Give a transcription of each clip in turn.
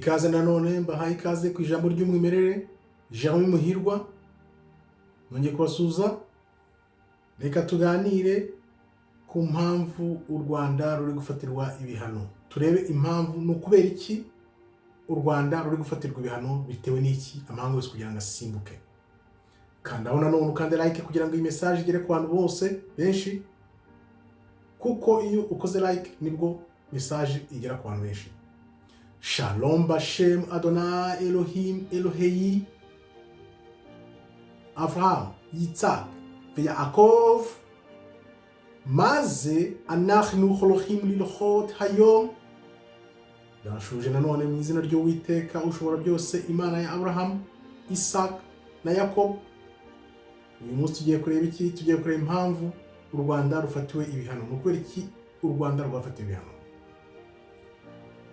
Ikaze nanone, mbahaye ikaze ku ijambo ry'umwimerere. Jeremy Muhirwa nongeye kubasuhuza. Reka tuganire ku mpamvu u Rwanda ruri gufatirwa ibihano, turebe impamvu ni ukubera iki u Rwanda ruri gufatirwa ibihano, bitewe n'iki amahanga yose kugira ngo asimbuke. Kandaho nanone ukande like kugira ngo iyi message igere ku bantu bose benshi, kuko iyo ukoze like nibwo message igera ku bantu benshi. Shalom bashem Adonai Elohim Elohei Abraham, Yitzhak veYaakov. Maze anachnu holochim lilochot hayom. Ndabasuhuje nanone mu izina ry'Uwiteka ushobora byose, Imana ya Abraham, Isaac na Yakobo. Uyu munsi tugiye kureba iki? Tugiye kureba impamvu u Rwanda rufatiwe ibihano. Ni ukubera iki u Rwanda rwafatiwe ibihano?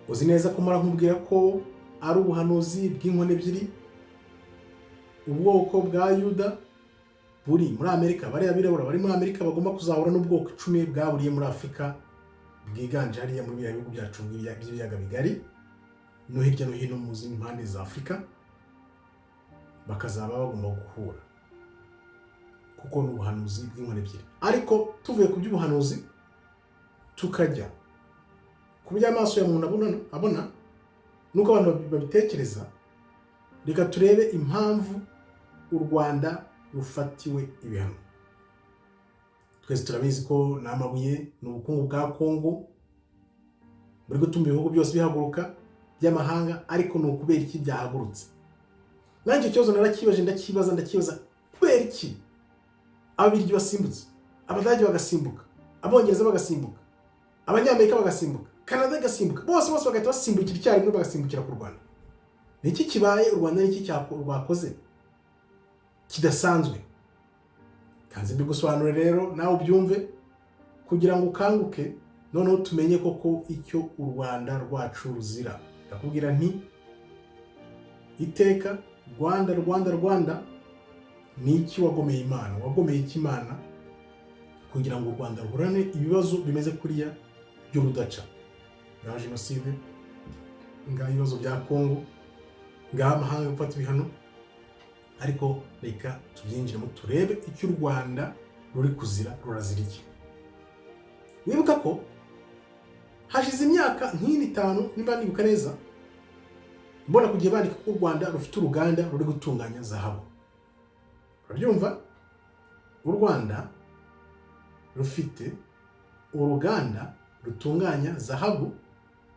Uzi neza ko mpora nkubwira ko ari ubuhanuzi bw'inkoni ebyiri. Ubwoko bwa Yuda buri muri Amerika, bariya birabura bari muri Amerika, bagomba kuzahura n'ubwoko 10 bwaburiye muri Afurika, bwiganje hariya muri biriya bihugu byacu by'ibiyaga bigari no hirya no hino mu zindi mpande za Afurika, bakazaba bagomba guhura, kuko ni ubuhanuzi bw'inkoni ebyiri. Ariko tuvuye ku by'ubuhanuzi tukajya ku by'amaso ya muntu abona nuko abantu babitekereza, reka turebe impamvu u Rwanda rufatiwe ibihano. Twese turabizi ko ni amabuye, ni ubukungu bwa Kongo buri gutuma ibihugu byose bihaguruka by'amahanga. Ariko ni ukubera iki byahagurutse? Nanjye icyo kibazo narakibaje, ndakibaza, ndakibaza: kubera iki Ababiligi basimbutse, Abadage bagasimbuka, Abongereza bagasimbuka, Abanyamerika bagasimbuka, Canada igasimbuka, bose bose bagahita basimbukira icyarimwe, bagasimbukira ku Rwanda? Ni iki kibaye u Rwanda? Ni iki rwakoze kidasanzwe? Kanze mbigusobanure rero nawe ubyumve kugira ngo ukanguke, noneho tumenye koko icyo u Rwanda rwacu ruzira. Ndakubwira nti iteka Rwanda, Rwanda, Rwanda, ni iki wagomeye Imana? Wagomeye iki Imana kugira ngo u Rwanda ruhorane ibibazo bimeze kuriya by'urudaca? Ngaho jenoside, ngaho ibibazo bya Kongo, ngaho amahanga gufata ibihano. Ariko reka tubyinjiremo, turebe icyo u Rwanda ruri kuzira. Rurazira iki? Wibuka ko hashize imyaka nk'ine, 5 niba nibuka neza, mbona kugiye bandika ko u Rwanda rufite uruganda ruri gutunganya zahabu. Urabyumva? U Rwanda rufite uruganda rutunganya zahabu,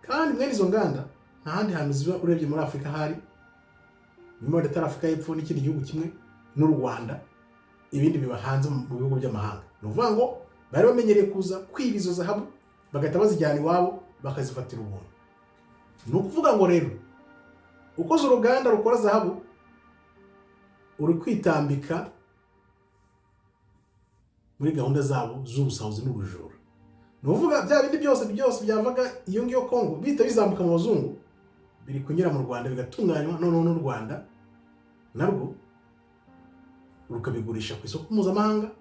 kandi mwene izo nganda nta handi hantu ziba urebye muri Afurika. Hari nyuma atari Afurika y'Epfo n'ikindi gihugu kimwe n'u Rwanda, ibindi biba hanze mu bihugu by'amahanga. Ni ukuvuga ngo bari bamenyereye kuza kwiba izo zahabu, bagahita bazijyana iwabo, bakazifatira ubuntu. Ni ukuvuga ngo rero ukoze uruganda rukora zahabu, uri kwitambika muri gahunda zabo z'ubusahuzi n'ubujura. Ni ukuvuga bya bindi byose byose byavaga iyo ngiyo Kongo bihita bizamuka mu bazungu, biri kunyura mu Rwanda bigatunganywa, noneho n'u Rwanda narwo rukabigurisha ku isoko mpuzamahanga,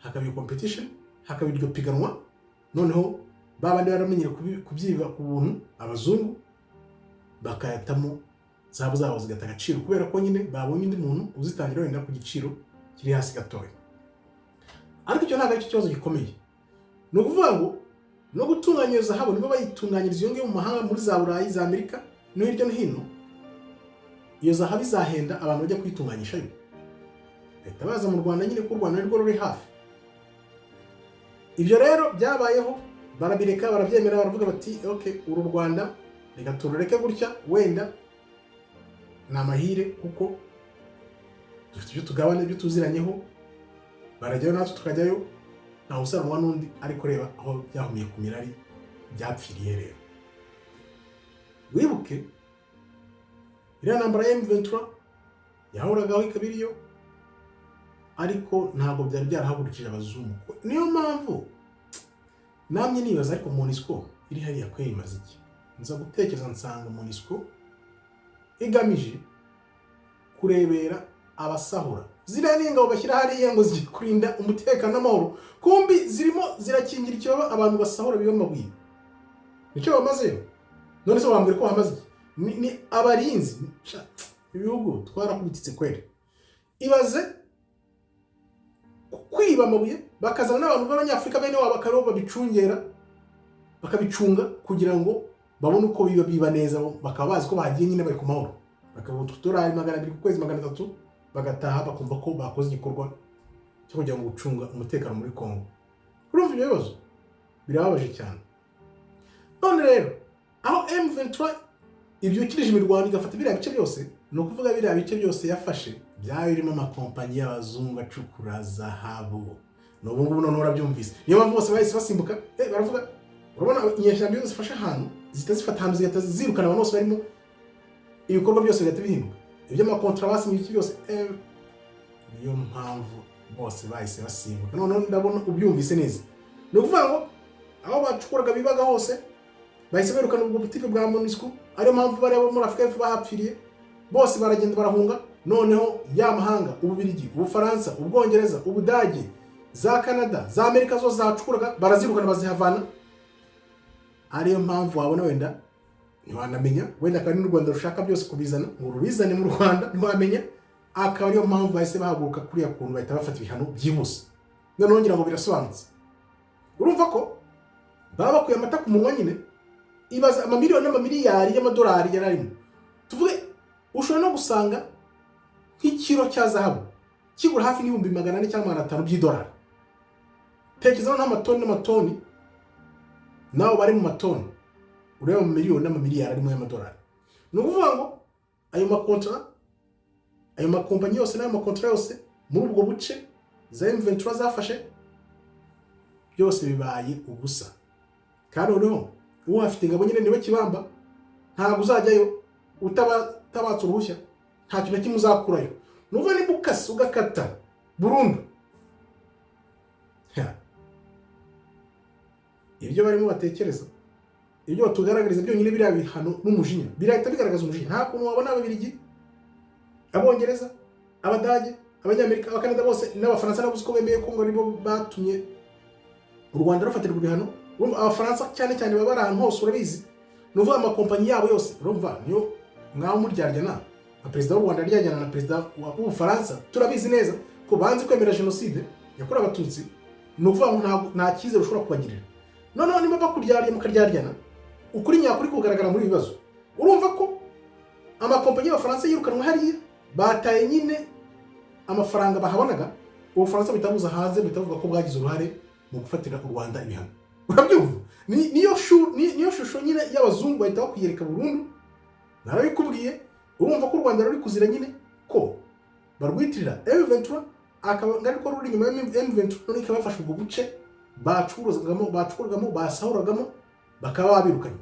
hakaba iyo competition, hakaba iryo piganwa. Noneho ba bandi baramenyere kubyiba ku buntu, abazungu, bakayatamo zahabu zabo zigata agaciro, kubera ko nyine babonye undi muntu uzitangira wenda ku giciro kiri hasi gatoya. Ariko icyo ntabwo ari cyo kibazo gikomeye. Ni ukuvuga ngo no gutunganya iyo zahabu, nibo bayitunganyiriza iyo ngiyo mu mahanga, muri za Burayi, za Amerika no hirya no hino. Iyo zahabu izahenda, abantu bajya kuyitunganyishayo bahita baza mu Rwanda nyine, kuko u Rwanda nirwo ruri hafi. Ibyo rero byabayeho, barabireka, barabyemera, baravuga bati: "Ok, uru Rwanda reka turureke gutya, wenda ni amahire kuko dufite ibyo tugabana, ibyo tuziranyeho." Barajyayo natwe tukajyayo, ntawe usaranwa n'undi. Ariko reba aho byahumiye ku mirari, byapfiriye rero. Wibuke iriya ntambara ya M23 yahoragaho ikaba iriyo, ariko ntabwo byari byarahagurukije abazungu. Niyo mpamvu namye nibaza: ariko MONUSCO iri hariya kweri imaze iki? Nza gutekereza nsanga MONUSCO igamije kurebera abasahura. Ziriya ni ingabo bashyira hariya ngo zijye kurinda umutekano n'amahoro, kumbi zirimo zirakingira ikibaba abantu basahura biba amabuye. Nicyo bamazeyo. None se wambwira ko hamaze iki? Ni abarinzi. Sha, ibihugu twarakubititse kweri. Ibaze kwiba amabuye, bakazana n'abantu b'Abanyafurika bene wabo, bakaba babicungera, bakabicunga kugira ngo babone uko biba neza, bakaba bazi ko bagiye nyine bari ku mahoro, bakabona utudolari 200 ku kwezi, 300, bagataha bakumva ko bakoze igikorwa cyo kugira ngo gucunga umutekano muri Congo. Urumva ibyo bibazo birababaje cyane. None rero aho M23 ibyukirije imirwano igafata biriya bice byose, ni ukuvuga biriya bice byose yafashe byaba birimo amakompanyi y'abazungu acukura zahabu. N'ubu ngubu noneho urabyumvise, niyo mpamvu bose bahise basimbuka, baravuga. Urabona inyeshyamba iyo zifashe ahantu, zihita zifata ahantu, zigahita zirukana abantu bose barimo, ibikorwa byose bigahita bihinduka, iby'amakontara basinye, ibiki byose. Niyo mpamvu bose bahise basimbuka. Noneho ndabona ubyumvise neza. Ni ukuvuga ngo aho bacukuraga, bibaga hose, bahise birukana ubwo butipe bwa MONUSCO, ariyo mpamvu bariya bo muri Afurika y'Epfo bahapfiriye bose, baragenda barahunga. Noneho ya mahanga, Ububirigi, Ubufaransa, Ubwongereza, Ubudage, za Canada, za Amerika zose zacukuraga, barazirukana, bazihavana. Ariyo mpamvu wabona wenda ntiwanamenya, wenda akaba n'u Rwanda rushaka byose kubizana ngo rubizane mu Rwanda, ntiwamenya. Akaba ariyo mpamvu bahise bahaguruka kuriya kuntu, bahita bafata ibihano byihuse. Noneho ngira ngo birasobanutse. Urumva ko baba bakuye amata ku munwa nyine. Ibaza amamiliyoni n'amamiliyari y'amadolari yari arimo. Tuvuge ushobora no gusanga nk'ikiro cya zahabu kigura hafi n'400,000 cyangwa 500 by'idolari. Tekereza n'amatoni n'amatoni, nawe bari mu matoni, ureba mu miliyoni n'amamiliyari arimo y'amadolari. Ni ukuvuga ngo ayo makontara, ayo makompanyi yose n'ayo makontara yose muri ubwo buce za M23 zafashe, byose bibaye ubusa. Kandi noneho uhafite ingabo nyine niwe kibamba, ntabwo uzajyayo utabatse uruhushya, nta kintu na kimwe uzakurayo. Ni ukuvuga niba ukase ugakata burundu. Ha. Ibyo barimo batekereza, ibyo batugaragariza byonyine, biriya bihano n'umujinya birahita bigaragaza umujinya. Nta kuntu wabona Ababiligi, Abongereza, Abadage, Abanyamerika, Abakanada bose n'Abafaransa nabo, uzi ko bemeye ko ngo aribo batumye u Rwanda rufatirwa ibihano. Urumva Abafaransa cyane cyane baba bari ahantu hose, urabizi. Ni ukuvuga amakompanyi yabo yose, urumva niyo mwaba muryaryana na perezida w'u Rwanda, aryajyana na perezida w'Ubufaransa, turabizi neza ko banze kwemera jenoside yakorewe Abatutsi. Ni ukuvuga ngo nta cyizere ushobora kubagirira. Noneho niba bakuryariye, mukaryaryana, ukuri nyakuri kugaragara muri ibi bibazo. Urumva ko amakompanyi y'Abafaransa yirukanwe hariya, bataye nyine amafaranga bahabonaga. Ubufaransa buhita buza hanze, buhita buvuga ko bwagize uruhare mu gufatira u Rwanda ibihano. Urabyumva? Niyo shusho nyine y'abazungu, bahita bakwiyereka burundu. Narabikubwiye. Urumva ko u Rwanda ruri kuzira nyine ko barwitirira M23, akaba ariko ruri inyuma ya M23, none ikaba yafashe ubwo buce bacuruzagamo, bacukuragamo, basahuragamo, bakaba babirukanye.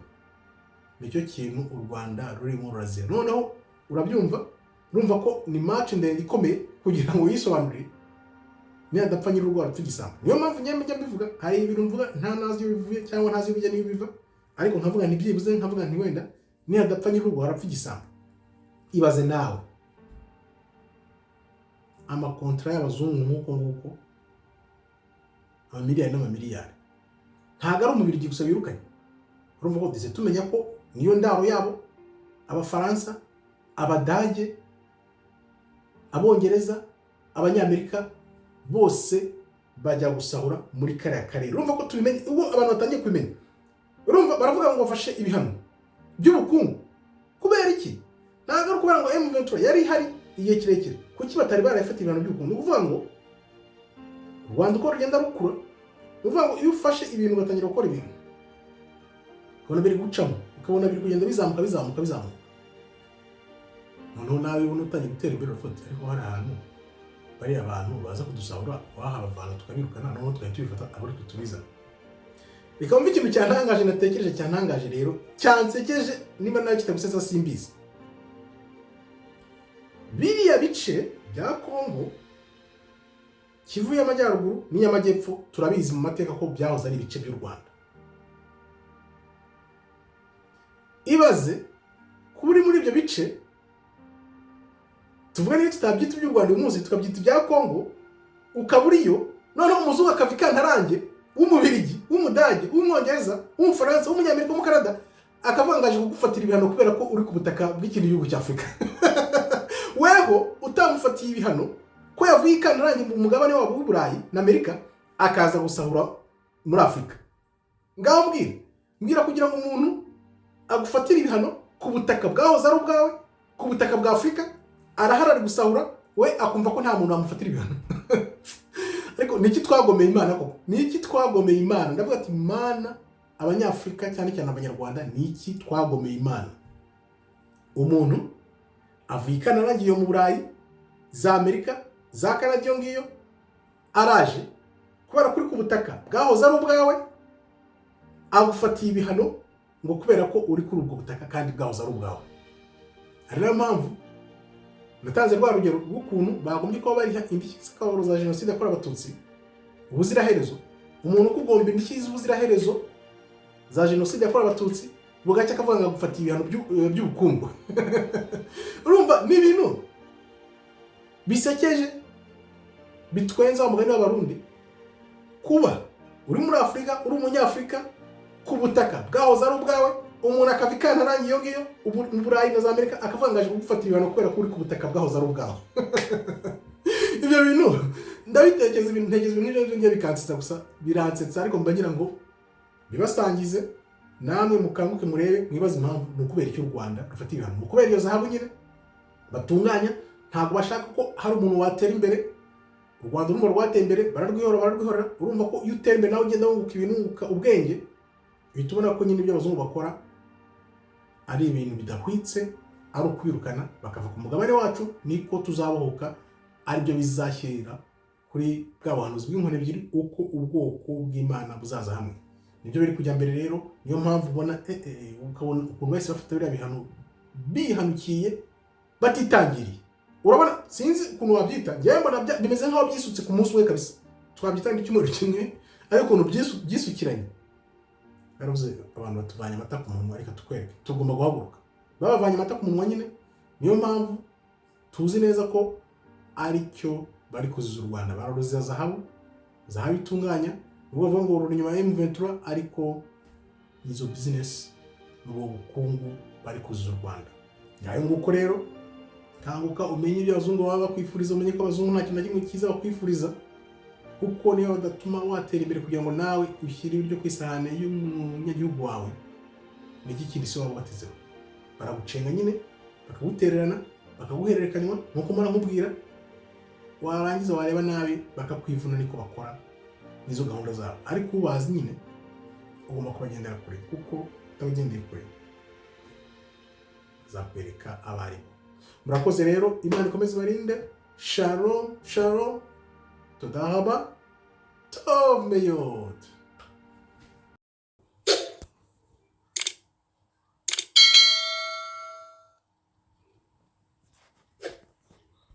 Nicyo kintu u Rwanda rurimo rurazira. Noneho urabyumva, urumva ko ni match ndende ikomeye kugira ngo wisobanurire. Niyadapfa nyir'urugo arapfa igisambo. Niyo mpamvu njya mbivuga, hari ibintu mvuga nta nazi iyo bivuye cyangwa ntazi iyo bijya n'iyo biva, ariko nkavuga nti byibuze, nkavuga nti wenda niyadapfa nyir'urugo harapfa igisambo. Ibaze nawe amakontara y'abazungu nk'uko nguko, amamiliyari n'amamiliyari. Ntabwo ari Umubirigi gusa birukanye. Urumva ko duhise tumenya ko niyo ndaro yabo, Abafaransa, Abadage, Abongereza, Abanyamerika bose bajya gusahura muri kariya karere. Urumva ko tubimenye ubwo abantu batangiye kubimenya. Urumva baravuga ngo bafashe ibihano by'ubukungu kubera iki? Ntabwo ari ukubera ngo M23 yari ihari igihe kirekire. Kuki batari barayafata ibihano by'ubukungu? Ni ukuvuga ngo u Rwanda uko rugenda rukura, ni ukuvuga ngo iyo ufashe ibintu ugatangira gukora ibintu, ukabona biri gucamo, ukabona biri kugenda bizamuka, bizamuka, bizamuka, noneho nawe ubona utangiye gutera imbere, uravuga, ariko hari ahantu bariya abantu baza kudusahura, wahabavana tukabirukana, noneho tugahita tubifata abo ari twe tubizana. Reka wumve ikintu cyantangaje natekereje, cyantangaje rero, cyansekeje, niba nawe kitagusetsa simbizi. Biriya bice bya Kongo, Kivu y'Amajyaruguru n'iy'Amajyepfo, turabizi mu mateka ko byahoze ari ibice by'u Rwanda. Ibaze kuba uri muri ibyo bice, tuvuge niyo tutabyita iby'u Rwanda uyu munsi, tukabyita ibya Kongo, ukaba uriyo, noneho umuzungu akava ikantarange, w'Umubirigi, w'Umudage, w'Umwongereza, w'Umufaransa, w'Umunyamerika, w'Umukanada. Akavuga ngo aje kugufatira ibihano kubera ko uri ku butaka bw'ikindi gihugu cya Afurika. Weho utamufatiye ibihano ko yavuye i Kantarange mu mugabane wabo w'Uburayi na Amerika, akaza gusahura muri Afurika. Ngaho mbwira, mbwira, kugira ngo umuntu agufatire ibihano ku butaka bwahoze ari ubwawe, ku butaka bwa Afurika, arahari ari gusahura, we akumva ko nta muntu wamufatira ibihano. Ariko ni iki twagomeye Imana koko? Ni iki twagomeye Imana? Ndavuga ati: "Imana, Abanyafurika, cyane cyane Abanyarwanda, ni iki twagomeye Imana?" Umuntu avuye i Kanada iyo mu Burayi, za Amerika, za Kanada iyo ngiyo, araje kubera ko uri ku butaka bwahoze ari ubwawe, agufatiye ibihano ngo kubera ko uri kuri ubwo butaka kandi bwahoze ari ubwawe. Ari nayo mpamvu natanze rwa rugero rw'ukuntu bagombye kuba bariha indishyi z'akababaro za jenoside yakorewe Abatutsi ubuziraherezo. Umuntu ukugomba indishyi z'ubuziraherezo za jenoside yakorewe Abatutsi, bugacya akavuga ngo agufatiye ibihano by'ubukungu. Urumva ni ibintu bisekeje, bitwenza wa mugani w'Abarundi, kuba uri muri Afurika, uri Umunyafurika, ku butaka bwahoze ari ubwawe, umuntu akava i Kantarange iyo ngiyo mu Burayi na za Amerika, akavuga ngo aje kugufatira ibihano kubera ko uri ku butaka bwahoze ari ubwawe. Ibyo bintu ndabitekereza, ibintu ntekereza, ibintu nk'ibyo ngibyo bikansetsa gusa, biransetsa. Ariko mba ngira ngo bibasangize namwe mukanguke, murebe, mwibaze impamvu. Ni ukubera icyo u Rwanda rufata ibihano? Ni ukubera iyo zahabu nyine batunganya. Ntabwo bashaka ko hari umuntu watera imbere. U Rwanda, urumva, rwateye imbere, bararwihora, bararwihorera. Urumva ko iyo utera imbere nawe ugenda wunguka ibintu, wunguka ubwenge, uhita ubona ko nyine ibyo abazungu bakora ari ibintu bidahwitse, ari ukwirukana bakava ku mugabane wacu, niko tuzabohoka. Aribyo bizashyira kuri bwa buhanuzi bw'inkoni ebyiri, uko ubwoko bw'Imana buzaza hamwe. Nibyo biri kujya mbere rero. Niyo mpamvu ubona ukabona ukuntu bahise bafata biriya bihano bihanukiye, batitangiriye. Urabona, sinzi ukuntu wabyita, njyewe mbona bimeze nk'aho byisutse ku munsi umwe kabisa. Twabyita nk'icyumweru kimwe, ariko ukuntu byisukiranye, baravuze abantu batuvanye amata ku munwa, reka tukwereke, tugomba guhaguruka. Babavanye amata ku munwa nyine. Niyo mpamvu tuzi neza ko aricyo bari kuziza u Rwanda. Bararuziza zahabu, zahabu itunganya. Nubwo bavuga ngo ruri inyuma ya M23, ariko izo business n'ubwo bukungu bari kuziza u Rwanda. Ngayo nguko rero, kanguka umenye ibyo abazungu baba bakwifuriza, umenye ko abazungu nta kintu na kimwe cyiza bakwifuriza, kuko niyo badatuma watera imbere kugira ngo nawe ushyire ibiryo ku isahani y'umunyagihugu wawe, ni iki kindi se waba ubatezeho? Baragucenga nyine, bakagutererana, bakaguhererekanywa nk'uko mpora nkubwira. Warangiza wareba nabi bakakwivuna. Niko bakora nizo gahunda zabo. Ariko ubazi nyine ugomba kubagendera kure, kuko utabagendeye kure bazakwereka abo ari bo. Murakoze rero, Imana ikomeze ibarinde. Shalom shalom, toda raba, tov meyod.